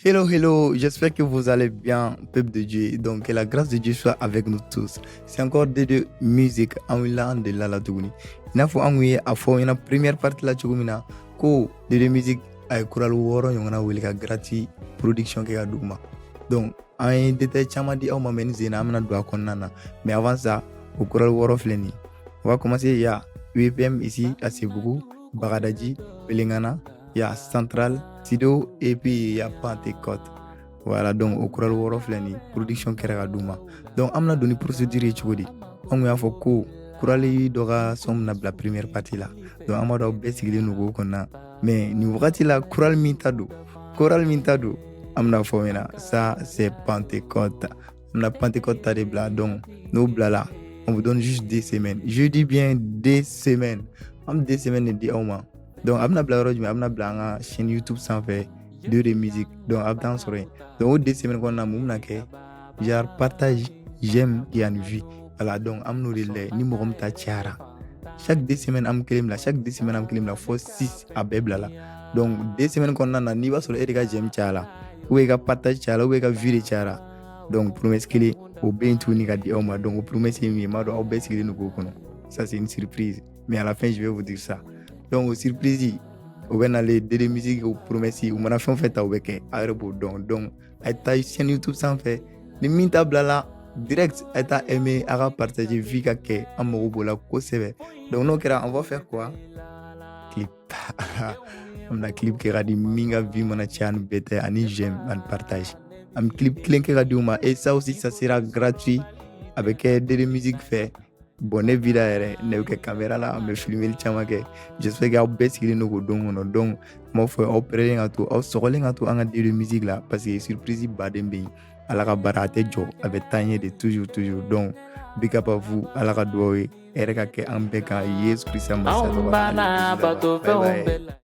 Hello, hello, j'espère que vous allez bien, peuple de Dieu. Donc, que la grâce de Dieu soit avec nous tous. C'est encore D2 Music, an wulila an delila la tuguni. I n'a fɔ an kun ye a fɔ ɲɛna première partie la cogo min na ko D2 Music a ye chorale 6 ɲɔgɔnna wele ka gratuit production kɛ ka d'u ma. Donc, an ye détail caman di aw ma, mais ni sen na an bɛna don a kɔnɔna na. Mais avant ça, o chorale 6 filɛ nin ye. On va commencer, il y a UEPM ici à Sébougou, Bagadaji, Pelengana, il y a Central, Sido et puis il y a Pentecôte. Voilà, donc o chorale 6 filɛ nin ye, production kɛra ka d'u ma. Donc an bɛna don ni procédure ye cogo di? An kun y'a fɔ ko chorale dɔ ka son bɛna bila première partie la. Donc an b'a dɔn aw bɛɛ sigilen don k'o kɔnɔna. Mais nin wagati la, chorale min ta don, chorale min ta don, an bɛna fɔ aw ɲɛna, ça c'est Pentecôte. An bɛna Pentecôte ta de bila. Donc n'o bilala, on vous donne juste 2 semaines. Je dis bien 2 semaines. An bɛ 2 semaines de di aw ma. Donc a bɛna bila yɔrɔ jumɛn? A bɛna bila an ka chaîne YouTube sanfɛ, 2 de Musique. Donc a bɛ taa an sɔrɔ yen. Donc o 2 semaines kɔnɔna na, mun bɛna kɛ? Genre partage, j'aime et ani vue. Voilà, donc an bɛn'o de lajɛ ni mɔgɔ min ta cayara. Chaque 2 semaines an bɛ kelen bila, chaque 2 semaines an bɛ kelen bila fo six a bɛɛ bilala. Donc 2 semaines kɔnɔna na, n'i b'a sɔrɔ e de ka j'aime cayara, ou i ka partage cayara, ou i ka vue de cayara, donc promesse kelen o bɛ yen tuguni ka di aw ma. Donc o promesse ye min ye, n b'a dɔn aw bɛɛ sigilen don k'o kɔnɔ. Ça c'est une surprise, mais à la fin je vais vous dire ça. Donc o surprise o bɛ nalen D2 Music o promesse, u mana fɛn o fɛn ta, o bɛ kɛ, aw yɛrɛ b'o dɔn. Donc a ye taa chaîne YouTube sanfɛ, ni min ta bilala direct, a ye taa aimer, a ka partager, vue ka kɛ, an mago b'o la kosɛbɛ. Donc n'o kɛra, on va faire quoi? Clip. An bɛna clip kɛ ka di min ka vue mana caya ni bɛɛ tɛ ani j'aime ani partage. An bɛ clip kelen kɛ ka di u ma et ça aussi ça sera gratuit. A bɛ kɛ D2 Music fɛ. Bon, ne vida yɛrɛ, ne bɛ kɛ caméra la, an bɛ filmeli caman kɛ. J'espère que aw bɛɛ sigilen don k'o don kɔnɔ. Donc n b'aw fɔ aw pɛrɛlen ka to, aw sɔgɔlen ka to an ka D2 Music la, parce que surprise baden bɛ yen. Ala ka baara a tɛ jɔ, a bɛ taa ɲɛ de toujours toujours. Donc big up à vous. Ala ka dugawu ye hɛrɛ ka kɛ an bɛɛ kan Yesu Kirisa Masa Anw tɔgɔ la. banna bato Bye fɛnw bye. bɛɛ la.